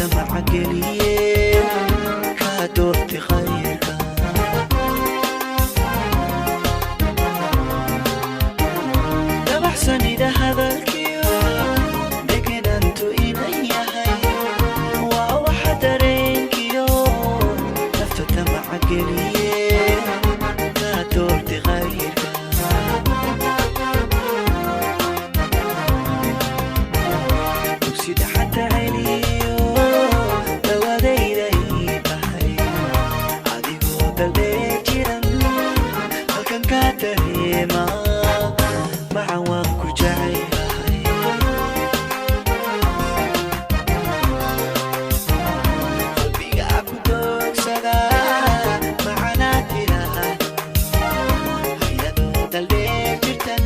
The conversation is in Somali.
Tamaca geliye kaa doorti khayrka. Dabaxsanida hadalkiyo degenantu inan yahay waa waxa dareenkiyo nafta tamaca geliye kaa doorti khayrka. Dugsida xata celiyo dawadayday tahay adigoo daldheer jiran halkan kaa dareema macan waan ku jecelahay. Qalbigaa ku doogsada macanaa tiraah hayadoo daldheer jirtan.